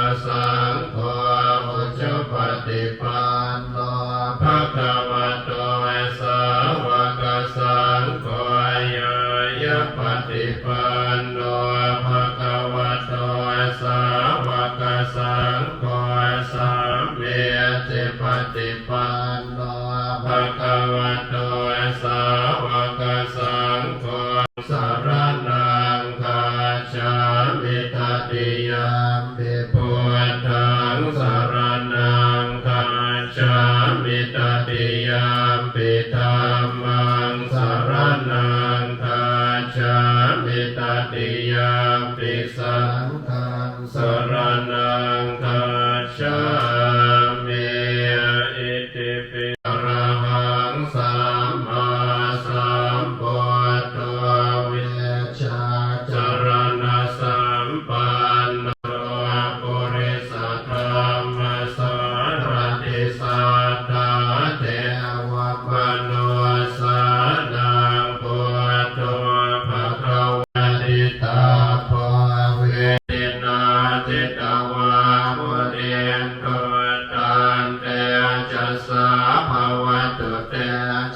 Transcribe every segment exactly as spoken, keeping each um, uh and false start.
Saṅgho, ujupaṭipanno bhagavato sāvakasaṅgho, ñāyapaṭipanno bhagavato sāvakasaṅgho, sāmīcipaṭipanno bhagavato sāvakasaṅgho, saraṇaṃ gacchāmi. Tatiyampi buddhaṃ saraṇaṃ gacchāmi. Tatiyampi dhammaṃ saraṇaṃ gacchāmi. Tatiyampi saṅghaṃ saraṇaṃ gacchāmi. Itipi arahaṃ sammāsambuddho vijjācaraṇasampanno purisadammasārathi satthā devamanussānaṃ buddho bhagavāti. Taṃ vihinā jitavā munindo taṃtejasā bhavatu te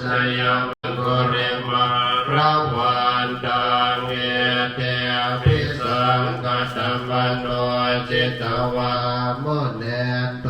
jayamaṅgale. Aṅgulimālavantaṃ iddhībhisaṅkhatamano jitavā munindo